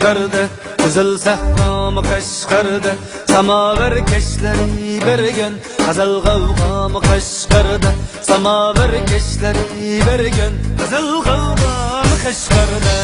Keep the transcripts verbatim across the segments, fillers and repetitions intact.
قەشقەردە، گۈزەل سەھرامۇ قەشقەردە، ساماۋار كەشلىرى بەرگەن غەزەل غەۋغامۇ قەشقەردە، ساماۋار كەشلىرى بەرگەن غەزەل غەۋغامۇ قەشقەردە.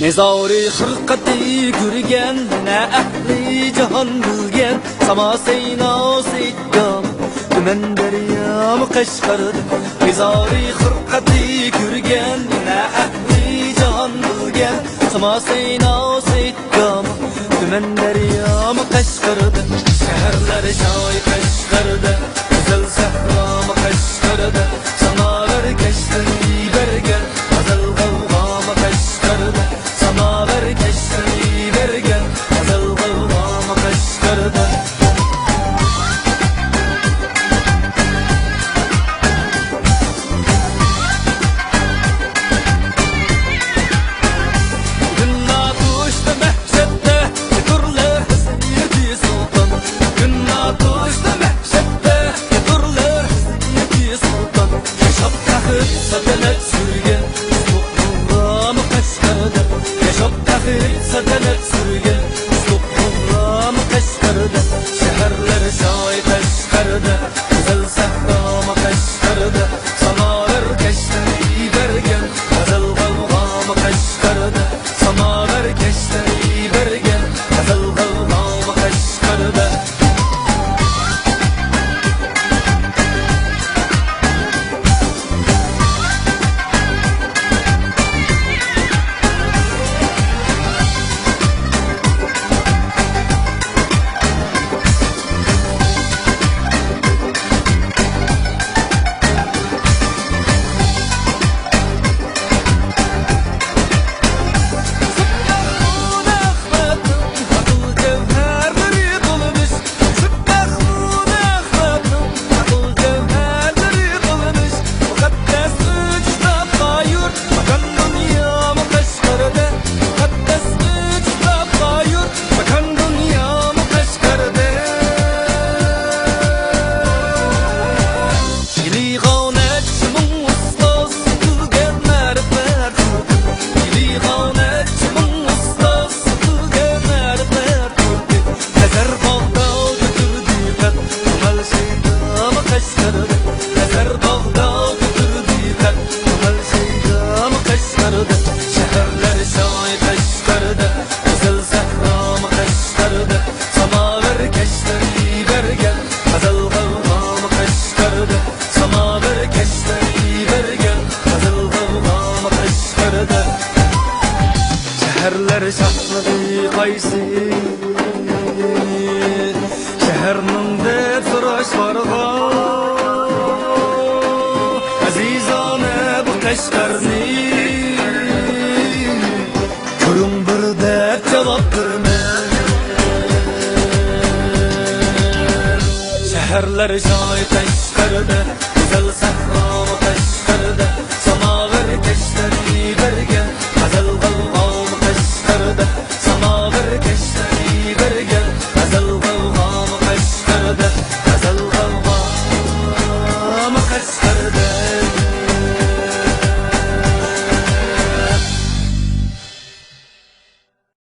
نىزارى خىرقىتى گۈرگەن، يەنە ئەھلى جاھان بىلگەن، ساما سەينا سەيتگام، تۈمەن دەريامۇ قەشقەردە. نىزارى خىرقىتى گۈرگەن، يەنە ئەھلى جاھان بىلگەن، ساما سەينا سەيتگام، تۈمەن دەريامۇ قەشقەردە. شەھەرلەر شاھى قەشقەردە، گۈزەل سەھرامۇ قەشقەردە، ساماۋار كەشلىرى بەرگەن غەزەل غەۋغامۇ قەشقەردە، ساماۋار كەشلىرى بەرگەن غەزەل غەۋغامۇ قەشقەردە. كۈن ئاتۇشتا مەھشەردە، تۇرلار ھەسرىتى سۇلتان. كۈن ئاتۇشتا مەھشەردە، تۇرلار ھەسرىتى سۇلتان. ياشاپ تەخت سەلتەنەت سۈرگەن، ئۇزلۇق غەۋغامۇ قەشقەردە. ياشاپ تەخت سەلتەنەت سۈرگەن، ئۇزلۇق غەۋغامۇ قەشقەردە. شەھەرلەر شاھى قەشقەردە، گۈزەل سەھرامۇ قەشقەردە، ساماۋار كەشلىرى بەرگەن غەزەل غەۋغامۇ قەشقەردە، ساماۋار كەشلىرى بەرگەن غەزەل غەۋغامۇ قەشقەردە. شەھەرلەر شاھى قەشقەردە، گۈزەل سەھرامۇ قەشقەردە، ساماۋار كەشلىرى بەرگەن غەزەل غەۋغامۇ قەشقەردە، ساماۋار كەشلىرى بەرگەن غەزەل غەۋغامۇ قەشقەردە. شەھەرلەر شاھلىقى قايسى؟ شەھەرنىڭ دەپ سوراش بارغا، ئەزىزانە بۇ قەشقەرنى كۆرۈڭ بىر دەپ جاۋاب بېرىمەن. شەھەرلەر شاھى قەشقەردە، گۈزەل سەھرامۇ قەشقەردە، ساماۋار كەشلىرى بەرگەن